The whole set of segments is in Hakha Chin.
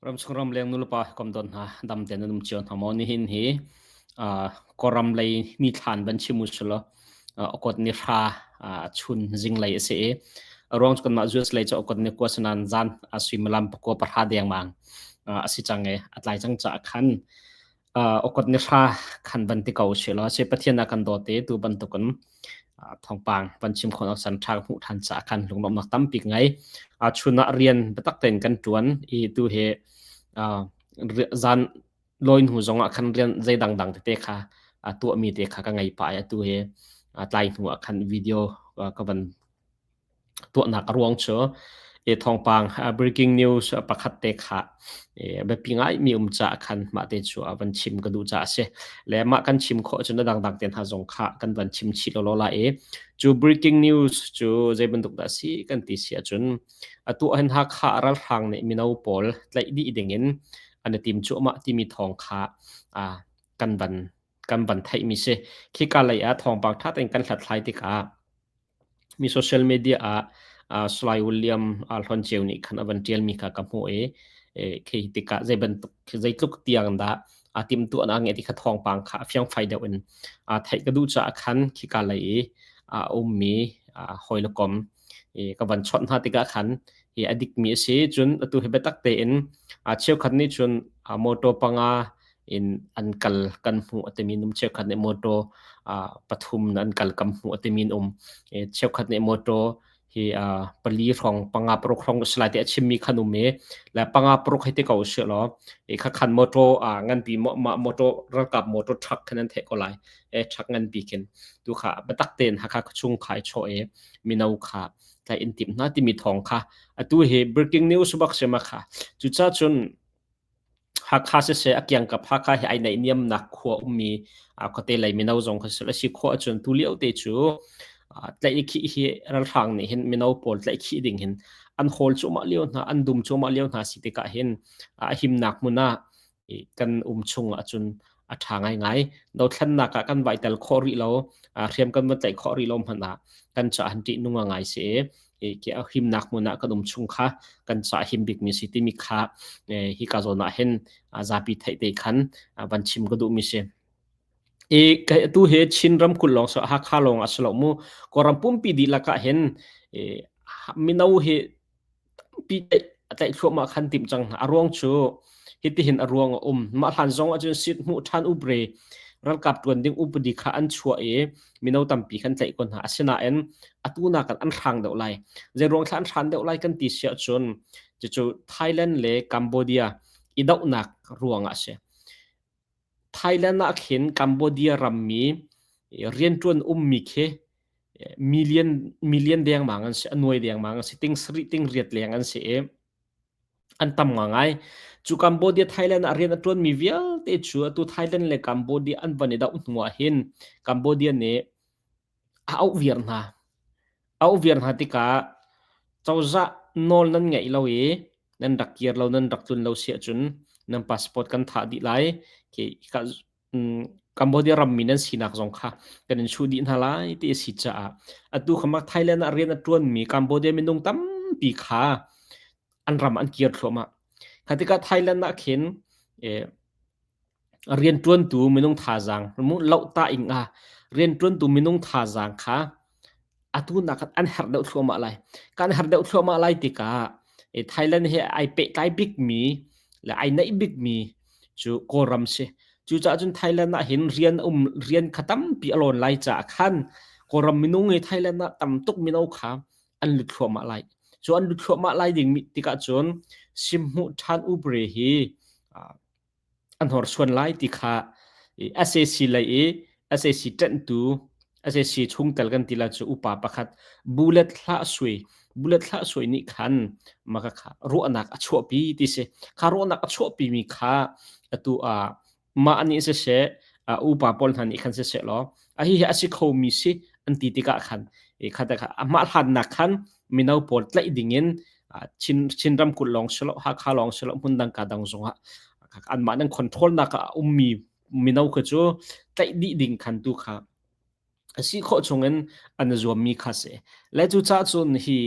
Ramchung ramleng nulepa kom don hna dam tein nan um cio hna maw? Nihin hi uh, Kawlram lei nithlan van chim u sulaw uh, okot ni hra uh, chun zinglei a si i a ruang cu kanmah US lei cu okot ni kua sanan zan a suimilam pakua pahra dengmang uh, a si cang i a tlai cang caah khan Okot ni hra khan van ti ko usih law si Pathian a kan dawt i tu bantukin thawngpang van chim khawh nak san ṭha ka hmuh ṭhan caah khan lunglawmhnak tampi ka ngei. Chun ah rian biatak tein kan ṭuan i tu hi zan lawi hnu zong ah khan rian zei dangdang tete kha tuahmi te kha ka ngei pah i atu hi tlai hnu ah khan video ka van Tuahnak a ruang cu i thawngpang breaking news pakhat te kha biapi ngaimi um caah khan mah te cu a van chim ka duh caah a si. Le mah kan chim khawh cun a dangdang te hna zong kha kan van chim chih lawlaw lai i cu breaking news cu zei bantuk dah a si kan ti si ahcun atu ahhin Hakha ralhrang nih mino pawl tlaih dih dingin an i tim cuahmah timi thawng kha kan van kan van theihmi si. Khika lei ah thawngpang ṭha tein kan hlathlai tikah Mi social media ah Salai William Hlawn Ceu nih khan a van ṭialmi kha ka hmuh i khi tikah zei bantuk zeitluk tiang dah aa timhtuahnak a ngeih ti kha thawngpang kha a fiangfai deuh in theih ka duh caah khan khika lei i a ummi hawi le kom ka van chawnh hna tikah khan hi a dikmi a si. Cun atu hi biatak tein cheukhat nih cun motor panga in an kal kan hmuh a timi um cheukhat nih motor pathum an kal kam hmuh a timi um cheukhat nih motor hi pali hrawng panga paruk hrawng si lai ti a chimmi khan um i le panga paruk hei ti ko usih law i kha khan motor nganpi motor ralkap motor truck khan an theih ko lai e truck nganpi khin tu kha biatak tein Hakha chung kha i chawh i mino kha tlai in tim hna timi thawng kha atu hi breaking news bak sema kha cucaah cun Hakha siseh a kiangkap Hakha hi ai naihniamnak khua ummi khuate lei mino zong kha a si khawh ahcun tulio te cu tlaih i khih hi ralhrang nih hin mino pawl tlaih khih ding hin an hawl cuahmah lio hna an dum cuahmah lio hna si tikah hin a himnak hmun ah kan um chung ahcun a ṭha ngaingai. Dothlennak ah kan vai tel khawh rih lo, hriam kan van tlaih khawh rih lo hmanh ah kan caah han ṭihnung a ngai si i khi a himnak hmun ah kan um chung kha kan caah him bikmi si timi kha hika zawn ah hin zapi theih te khan van chim ka duhmi si. I kai atu hi Chin ramkulh lawng so Hakha lawng a si lo mu. Kawlram pumpi dihlak ah hin mino hi Tampi a tlaih thluahmah khan timh cang hna. A ruang cu hitihin a ruang a um. Mah hlan zong ahcun seat hmuh ṭhan upre ralkap ṭuan ding upadi kha an chuah i mino tampi khan tlaih ko hna. Asinain atu nakin an hrang deuh lai. Zei ruang thla an hran deuh lai kan ti si ahcun cucu Thailand le Cambodia i dohnak ruangah a si. Thailand ah khin Cambodia rammi rianṭuan ummi khi million million dengmang an si, a nuai dengmang an si, ting sarih ting riat leng an si i an tam ngai. Cu Cambodia Thailand ah rian a ṭuanmi vialte cu atu Thailand le Cambodia an van i doh hnu ah hin Cambodia nih a auh viar hna. A auh viar hna tikah cozah nawl nan ngeih lo i nan rak kir lo, nan rak tlun lo si ahcun nan passport kan thah dih lai. Khi Cambodia rammi nan sinak zong kha kan in chuh dih hna lai ti a si caah atu kha mak Thailand ah rian a ṭuanmi Cambodia minung tampi kha an ram an kir thluahmah. Kha tikah Thailand ah khin rianṭuantu minung thazaang lohta ing ah rianṭuantu minung thazaang kha atu nak an herh deuh thluahmah lai. Kan herh deuh thluahmah lai tikah Thailand he ai pehtlai bikmi le ai naih bikmi cu Kawlram si. Cucaah cun Thailand ah hin rian um rian kha tampi a lawn lai caah khan Kawlram minung hi Thailand ah tam tuk mino kha an lut thluahmah lai. Cu an lut thluahmah lai ding tikah cun sim hmuh ṭhan upre hi an hnorsuan lai ti kha sac lei i sac ṭanhtu sac chungtel kan ti lai cu upa pakhat Bullet Hlah Sui Bullet Hlah Sui nih khan maka kha ruahnak a chuahpi ti si kha ruahnak a chuahpi mi kha atu ah mah nih siseh upa pawl hna nih khan siseh law a hi hi a si kho mi si an ti tikah khan kha kha amah hlannak khan mino pawl tlaih ding in Chin Chin ramkulh lawng si lo Hakha lawng si lo hmun dang ka dang zongah anmah nan control nak ah ummi mino kha cu tlaih dih ding khan tu kha a si khawh chungin an zuammi kha si le cu ca cun hi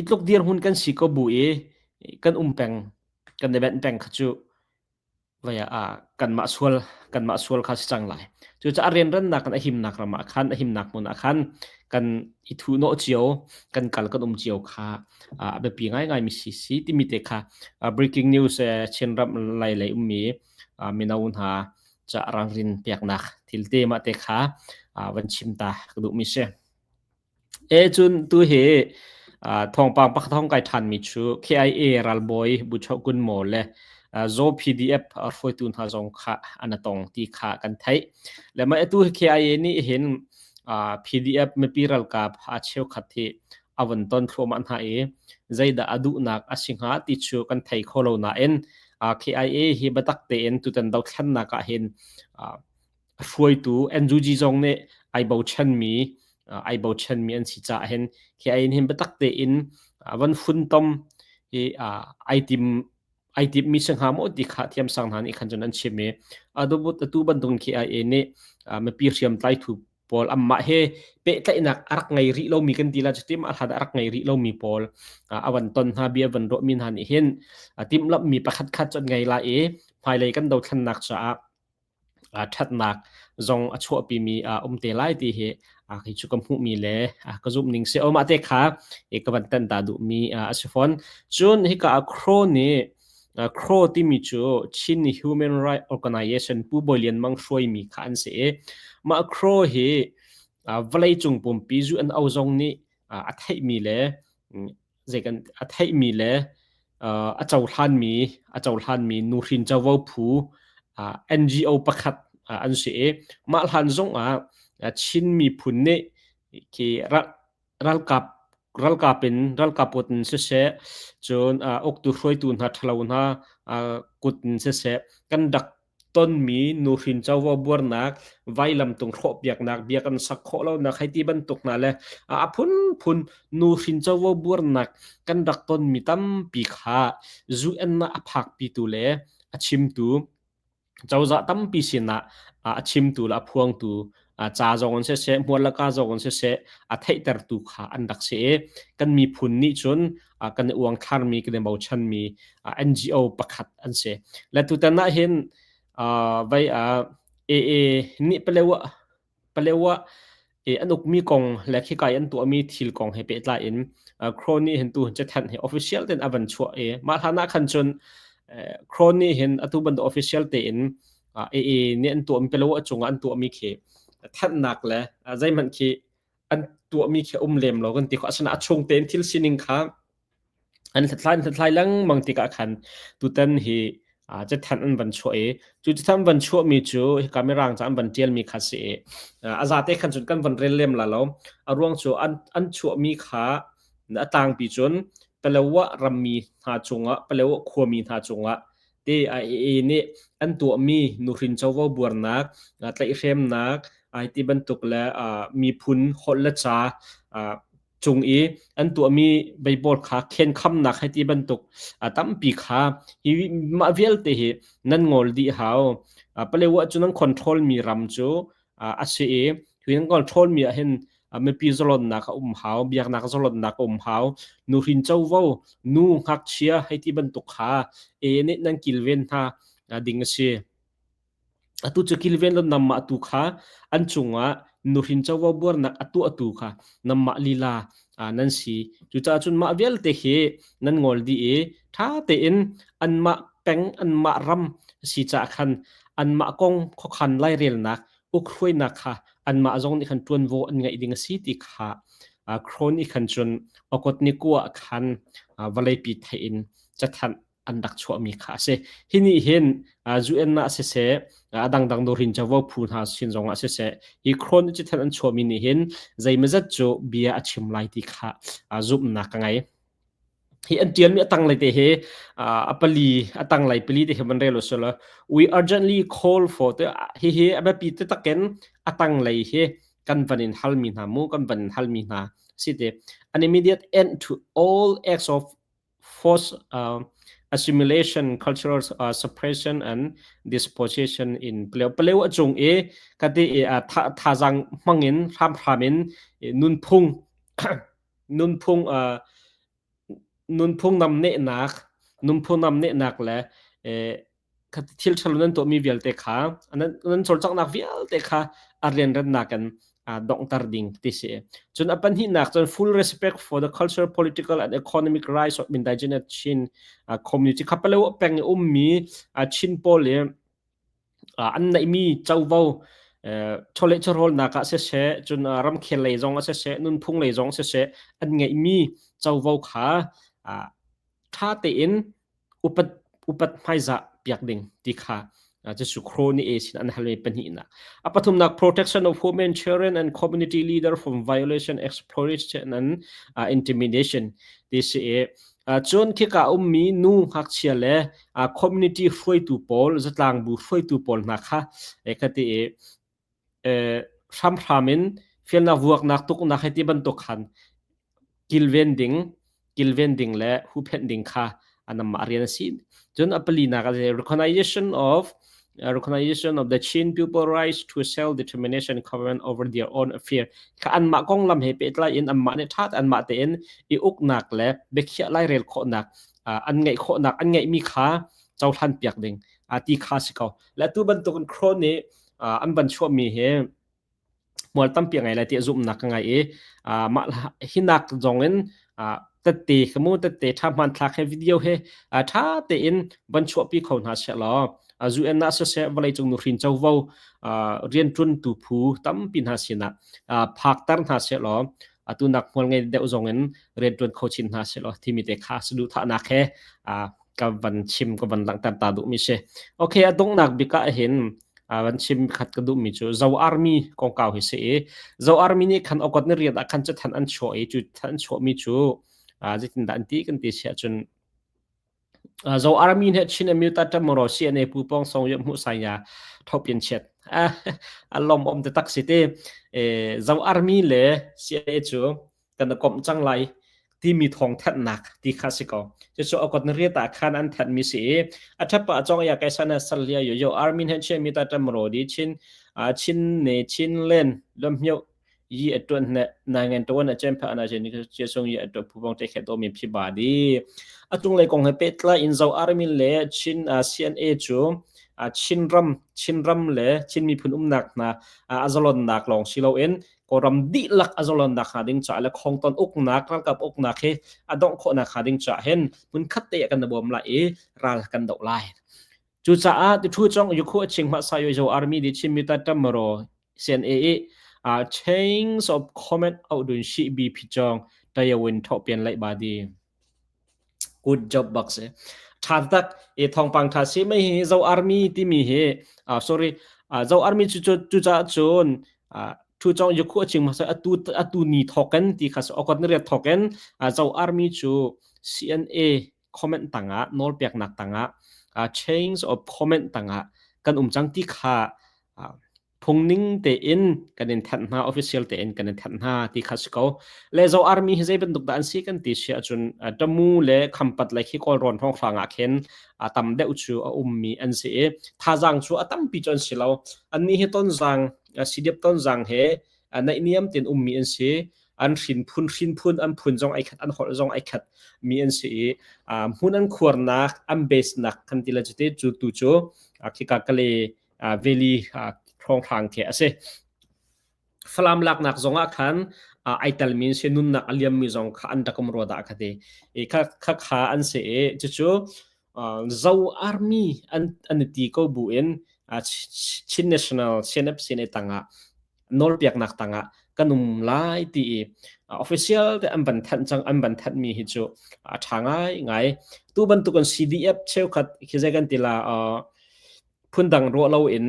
itluk dirhmun kan si ko bu i kan um peng. Kan i benh peng kha cu vai ah kanmah sual kanmah sual kha si cang lai. Cucaah rianrannak kan a himnak ram ah khan a himnak hmun ah khan kan i thuhnawh cio, kan kal kan um cio kha a biapi ngaingai mi si si timi te kha breaking news Chinram lai lei ummi mino hna ca ralrin peknak thil te mah te kha van chim ta ka duhmi si. E cun tu hi thawngpang pakhat hong kai ṭhanmi cu KIA ralbawi Buchoh Kun Maw le Zaw PDF hruaitu hna zong kha an tong ti kha kan theih. Le mah atu hi KIA nih hin PDF mipi ralkap a cheukhat hi a von ton thluahmah hna i zeidah a duhnak a si hnga ti cu kan thei kho lo nain KIA hi biatak tein tutan dothlennak ah hin hruaitu NUG zong nih ai bochanmi ai bochanmi an si caah hin khi ai hin biatak tein van funtom hi ai tim ai timmi si hnga maw ti kha thiamsang hna nih khan cun an chim i atu bantuk khi ai nih mipi hriamtlai thu pawl anmah he pehtlaihnak a rak ngei rih lomi kan ti la cuti mah hlan a rak ngei rih lomi pawl a van ton hna bia van ruahmi hna nih hin timhlamhmi pakhat khat cu an ngei lai i hmailei kan dothlennak caah ṭhatnak zong a chuahpimi a um te lai ti hi kei cu ka hmuhmi le ka zumhning si. Mah te kha ka van tan ta duhmi a si fawn. Cun hika ah CHRO nih CHRO timi cu Chin Human Rights Organization Pu Bawi Lian Mang hruaimi kha an si i mah CHRO hi vawleicung pumpi UNO zong nih a theihmi le zei kan a theihmi le a cohlanmi a cohlanmi nuhrin covo phu NGO pakhat an si i mah hlan zong ah Chin miphun nih khi ralkap ralkap in ralkap kut in siseh cun uktu hruaitu hna ṭhalo hna kut in siseh kan rak tonmi nuhrin covo buarnak, vailamtung hrawhpiaknak, bia kan sak khawh lonak hei ti bantuk hna le a phunphun nuhrin covo buarnak kan rak tonmi tampi kha UN ah a phakpitu le a chimtu cozah tampi sinah a chimtu le a phuangtu ca zong in siseh, hmual le ka zong in siseh a theihtertu kha an rak si i kan miphun nih cun kan i uangthlarmi, kan i bochanmi NGO pakhat an si. Le tutan ah hin vai AA nih Palewa Palewa i an ukmi kong le khikai an tuahmi thil kong he pehtlai in Crow nih hin tu cathanh hi official tein a van chuah i mah hlan ah khan cun Crow nih hin atu bantuk official tein AA nih an tuahmi Palewa cungah an tuahmi khi thanhnak le zeihmanh khi an tuahmi khi um lem lo kan ti kho asina a chung tein thil sining kha an hlathlai an hlathlai lengmang tikah khan tutan hi cathanh an van chuah i cu cathanh van chuahmi cu hika mirang ca an van ṭialmi kha si i a zate khan cun kan van rel lem la lo. A ruang cu an an chuahmi kha a tlangpi cun Palawa rammi hna cungah Palawa khuami hna cungah TIA nih an tuahmi nuhrin covo buarnak, tlaihhremnak, ai ti bantuk le miphun holh le ca cung i an tuahmi Baibal kha khenkhamnak hei ti bantuk tampi kha hi mah vialte hi nan ngol dih hau. Palewa cu nan control mi ram cu a si i hi nan control mi ah hin mipi zalonnak a um hau, biaknak zalonnak a um hau, nuhrin covo, nu ngakchia hei ti bantuk kha e nih nan kilven hna ding a si. Atu cu kilven lo nangmah tu kha an cungah nuhrin covo buarnak a tuahtu kha nangmah lila nan si. Cucaah cun mah vialte hi nan ngol dih i ṭha tein anmah peng, anmah ram si caah khan anmah kong khuakhan lairelnak, ukhruainak kha anmah zong nih khan ṭuanvo an ngeih ding a si ti kha Crow nih khan cun okot ni kua khan vawleipi theih in cathanh an rak chuahmi kha a si. Hi nih hin UN ah siseh, a dangdang nuhrin covo phu hna sin zongah siseh, hi Crown cithan an chuahmi nih hin zeimazat cu bia a chim lai ti kha zumhnak ka ngei. Hi an ṭialmi a tanglei te hi a pali a tanglei pali te hi van rel usila we urgently call for te hi hi a biapi taktak in a tanglei hi kan van in halmi hna mu kan van in halmi hna si te an immediate end to all acts of forced assimilation, cultural suppression and dispossession in Paleo a cung i kati i thazang hmangin hramhram in nunphung nunphung nunphung namnehnak. Nunphung namnehnak le thil ṭhalo nan tuahmi vialte kha nan cawlcanghnak vialte kha a rianrannak in donghter ding ti si. Cun a pahnihnak cun full respect for the cultural, political and economic rights of indigenous Chin community kha Palaw peng i ummi Chin pawl i an neihmi covo chawleh chawhrawlnak ah siseh, cun ramkhel lei zong ah siseh, nunphung lei zong siseh, an ngeihmi covo kha ṭha tein upat upat hmaizah piak ding ti kha cucu Crony A sin an halmi pahnihnak. A pathumnak protection of women, children and community leader from violation, exploitation and uh, intimidation ti si i cun khika ummi nu ngakchia le community hruaitu pawl zatlang bu hruaitu pawl hna kha khati i hramhram in fialnak vuaknak tuknak hei ti bantuk khan kilven ding kilven ding le huhphenh ding kha anamah rian a si. Cun a palinak a recognition of uh, recognition of the Chin people rights to self determination government over their own affair kha anmah konglam he pehtlai in anmah nih ṭhat anmah tein i uknak le biakhiah lairel khawhnak an ngeih khawhnak an ngeihmi kha cohlan piak ding ti kha si ko. Le tu bantukin Crow nih an van chuahmi hi hmual tampi a ngei lai tiah zumhnak ka ngei i mah hinak zong in tette ka mu tette ṭha hmanthlak he video he ṭha tein van chuahpi kho hna seh law UN ah siseh vawleicung nuhrin covo rianṭuantu phu tampi hna sinah phakter hna seh law atu nak hmual ngei deuh zong in rianṭuan kho chin hna seh law timi te kha saduhthahnak he ka van chim ka van langhter ta duhmi si. Okay, a donghnak bik ah hin van chim khat ka duhmi cu Zo Army kongkau hi si i Zo Army nih khan okot ni riat ah khan cathan an chuah i cu than an chuahmi cu zeitindah an ti kan ti si ahcun Zo Army nih Chin Amyota Tamoro CNA Pu Pong Song Yop Hmuh Sai Ya Thopian Chiat a lom om te tak si te Zo Army le CNA cu kan i komh cang lai timi thawng thanhnak ti kha si ko. Cucu okot na riat ah khan an thanhmi si i a thapa chong ya kai sana sal lia yo yo armin hen che mi ta tam ro di chin a chin ne chin len lom hmyo yi atun ne na ngen to na chem pha na chen ni che song yi ato phu bong te khe to mi phi ba di atung le kong he pe tla in zo armin le chin CNA chu chin ram chin ram le chin mi phun umnak na azalon nak long silo in Kawlram dihlak a zalonnak hnga ding caah le khongton uknak ralkap uknak hi a dongh khawhnak hnga ding caah hin hmunkhat te ah kan i bawm lai i ral kan doh lai. Cucaah ti thu chong yukhu a ching hma sa yo zo army di Chin mi ta tamro CNA i uh, chains of comment out dun shi bi phi chong tayawin tho pian lai ba di Good job bak si. Tha tak e thawngpang tha si mei hi Zo Army timi hi uh, sorry uh, Zo Army cu cu cu ca cun uh, thu chong yukhu aching ma atu atu ni thoken ti kha okot ni riat thoken uh, Zo Army cu CNA comment tangah nawl peknak tangah uh, change of comment tangah kan um cang ti kha uh, phungning tein kan in thanh hna official tein kan in thanh hna ti kha si ko le zo army hi zei bantuk dah an si kan ti si ahcun tamu le khampat le khi kawlrawn hrawnghrang ah khin a tam deuh cu a ummi an si i thazaang cu a tampi cu an si lo annih hi tonzang CDF tonzang he naihniam tin ummi an si an hrin phun hrin phun an phun zong ai khat an holh zong ai khat mi an si i hmun an khuarnak an base nak kan ti le cu cu tu cu khika kale valley hrawnghrang khi a si. Falam laknak zongah khan ai telmi si nunnak a liammi zong kha an rak um rua dah kha ti. I kha kha kha an si i cucu Zo Army an an ti ko bu in Chin National CNF CNA tangah nawlpiaknak tangah kan um lai ti i official te an van thanh cang an van thanh mi hi cu a tha ngai ngai tu bantukin CDF cheukhat khi zei kan ti la phundang ruah loin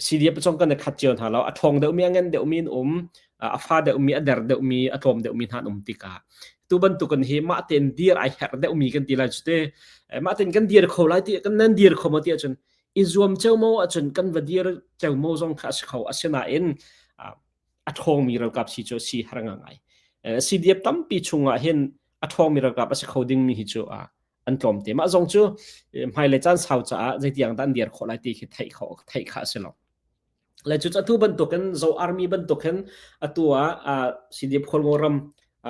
CDF zong kan i khat cio hna lo a ṭhawng deuhmi a ngan deuhmi an um a fa deuhmi a der deuhmi a tlawm deuhmi hna an um tikah tu bantukin hi mah tein dir ai herh deuhmi kan ti lai cu te mah tein kan dir kho lai ti kan nan dir kho maw ti ahcun i zuam ceomo ahcun kan va dir ceomo zong kha a si kho asinain a ṭhawngmi ralkap si cu si har ngai CDF tampi chungah hin a ṭhawngmi ralkap a si kho dingmi hi cu an tlawm te mah zong cu hmailei caan sau caah zeitiang dah an dir khawh lai ti khi theih kho theih kha a si lo le cu atu bantukin zo army bantukin atu ah CDF Khualngo ram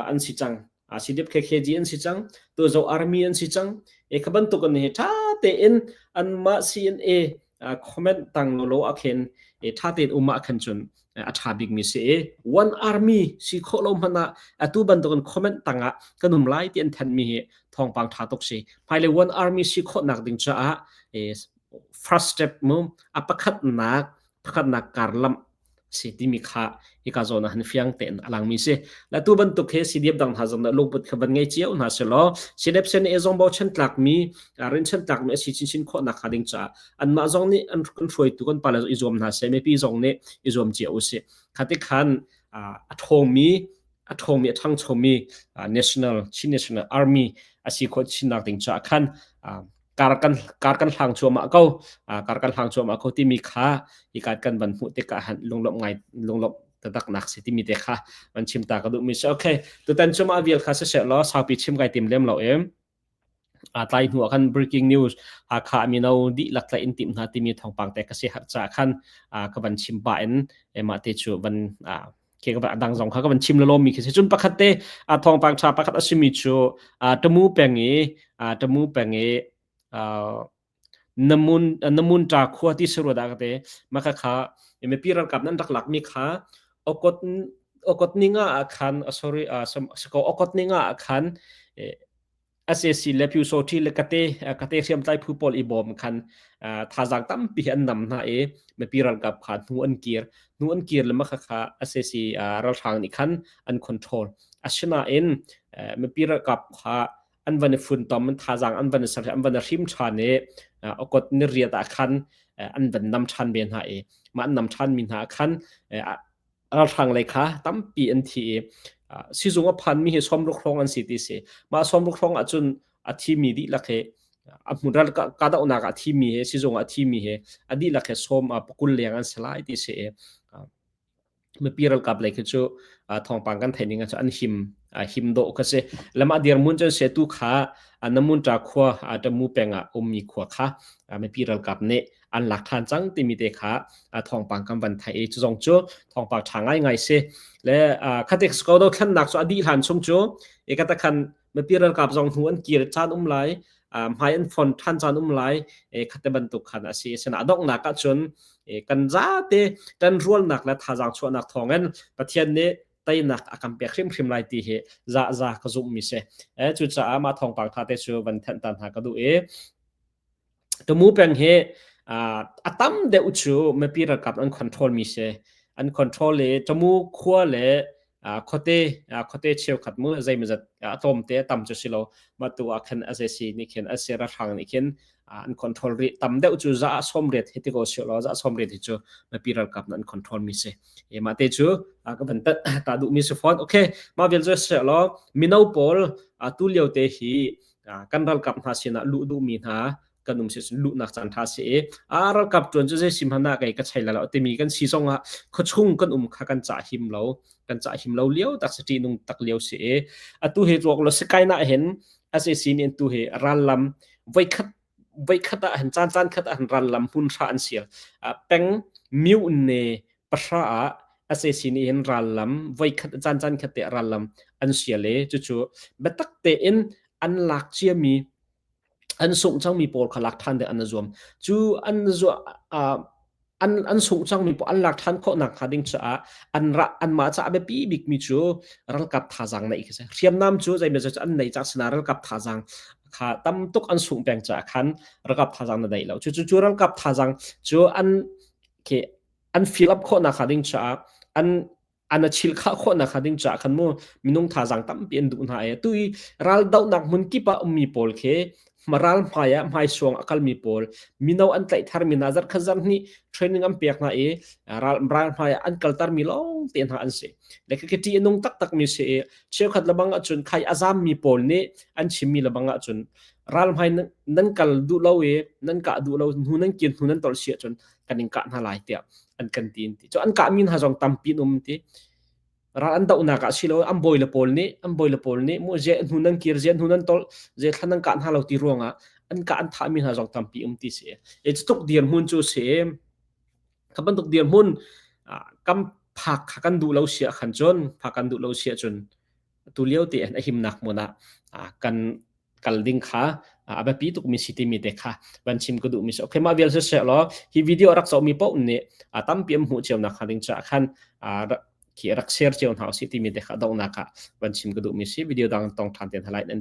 an si cang. CDF KKG an si cang tu zo army an si cang e kha bantuk an hi tha tein anmah CNA comment tang lo lo a khen e tha tein uma khan cun a tha bik mi si e one army si kho lo hmana atu bantuk in comment tangah kan um lai ti an than mi hi thawngpang tha tuk si hmaile one army si khawh nak ding caah e first step mu a pakhat nak pakhatnak karlamh si timi kha hika zawn ah han fiang tein a langmi si. La tu bantuk he CDF dang hna zong dah lungput kha van ngei cio hna selaw CDF sen e zong bochan tlakmi rin chan tlakmi a si chinchin khawh nak hnga ding caah anmah zong nih an kan hruaitu kan pale i zuam hna seh mipi zong nih i zuam cio usih. Khati khan a ṭhawngmi a ṭhawngmi a ṭhangchomi national Chin National Army a si khawh chinnak ding caah khan kar kan kar kan hlang cuahmah ko kar kan hlang cuahmah ko timi kha hi kan van hmuh tikah han lunglawmh ngai lunglawmh taktak nak si timi te kha van chim ta ka duh mi si okay tutan cu mah vial kha siseh law saupi chim kai tim lem lo em a tlai hnu ah khan breaking news Hakha mino dihlak tlaih in tim hna timi thawngpang te ka si har cha khan ka van chim pa in mah te chu van ke ka dang zong kha ka van chim lo mi khi si cun pakhat te a thawngpang tha pakhat a simi cu tamu peng i tamu peng i namun namun ta khua ti suru da ka te maka kha mipi ralkap nan rak lak mi kha okot okot ninga ah khan sorry sako okot ninga ah khan SAC le Pyusawhti le kate kate hriamtlai phu pawl i bawm khan thazaang tampi an nam hna i mipi ralkap kha hnu an kir hnu an kir le mah kha SAC ralhrang nih khan an control asinain mipi ralkap kha an van i funtom an thazaang an van i ser an van i hrim ṭhan i okot ni riat ah khan an van nam ṭhan ve hna i mah an nam ṭhan mi hna khan ralhrang lei kha tampi an thi i sizung a phanmi hi sawmruk hrawng an si ti si. Mah sawmruk hrawng ahcun a thimi dihlak hi a hmun ral kahdohnak ah thimi he sizung ah thimi he a dihlak he sawm pakul leng an si lai ti si i mipi ralkap lei khi cu thawngpang kan theih ning cu an him him dawh kha si. Lamah dirhmun cun se tu kha Namunta khua Tamu peng ah ummi khua kha mipi ralkap nih an lak ṭhan cang timi te kha thawngpang kan van theih i cu zong cu thawngpang ṭha ngaingai si le khatik sko do thlennak cu a dih hlan chung cu i kata khan mipi ralkap zong hnu an kir caan um lai hmai an fon ṭhan caan um lai khate bantuk khan a si sina a donghnak ahcun kan zate kan rualnak le thazaang chuahnak thawngin Pathian nih teinak a kan pek hrimhrim lai ti hi za za ka zumh mi si cucaah mah thawngpang tha te cu van thenh ta hna ka duh i Tamu peng hi a tam deuh cu mipi ralkap an control mi si. An control i Tamu khua le khuate khuate cheukhat mu zeimawzat a tlawmte a tam cu si lo. Mah tu ah khan SAC nih khin a si ralhrang nih khin an control rih. Tam deuh cu za 80 hi ti ko si law za 80 hi cu mipi ralkap nih an control mi si. E mah te cu ka van ta duh mi si fawn. Okay, mah vial cu si law mino pawl tu lio te hi kan ralkap hna sinah luh duhmi hna kan um si luhnak caan ṭha si i a ralkap ṭuan cu zei sim hmanh ah kei ka chei la lo timi kan si zongah khuachung kan um kha kan cah him lo kan cah him lo lio tak si ṭihnung tak lio si i atu hi ruak lo sikai na hin SAC nih tu hi rallam voikhat voikhat ah hin caan caan khat ah hin rallam hmun hra an sial peng miu ne pahra ah SAC nih hin rallam voikhat caan caan khat te rallam an sial i cucu biatak tein an lak ciami an sungh cangmi pawl kha lak ṭhan ding an zuam cu an an an sungh cangmi pawl an lak ṭhan khawh nak hnga ding caah an ra anmah caah biapi bikmi cu ralkap thazaang neih khi si hriamnam cu zeimawzat cu an nei cang sina ralkap thazaang kha tam tuk an sungh peng caah khan ralkap thazaang na nei lo cu cu cu ralkap thazaang cu an khi an fill up khawhnak hnga ding caah an an a chil khah khawhnak hnga ding caah khan mu minung thazaang tampi an duh hna i tu i ral dohnak hmun kip ah ummi pawl khi ral hmai ah hmaisuang a kalmi pawl mino an tlaih tharmi hna zarh khat zarh hnih training an pek hna i ral ral hmai ah an kalter mi lawng te hna an si le khi ṭih a nung taktak mi si i cheukhat lebang ahcun khai a zammi pawl nih an chimmi lebang ahcun ral hmai nan kal duh lo i nan kah duh lo hnu nan kir hnu nan tolh si ahcun kan in kah hna lai tiah an kan ti ti cu an kah mi hna zong tampi an um ti ral an dohnak ah silo an bawi le pawl nih an bawi le pawl nih mu ze hnu nan kir ze hnu nan tol ze thlan nan kah hna lo ti ruangah an kah an thah mi hna zong tampi um ti si e cu tuk dirhmun cu si kha bantuk dirhmun kam phak kha kan duh lo sia khan cun phak kan duh lo sia cun. Tu lio te a himnak hmun ah kan kal ding kha a biapi tukmi si timi te kha van chim ka duhmi si. Okay, mah vial si seh law hi video rak zohmi paoh nih tampi an hmuh cio nak hnga ding caah khan khi rak share cio hna usih timi te kha donghnak ah van chim ka duhmi si. Video dang tong ṭhan te hna lai. Nan.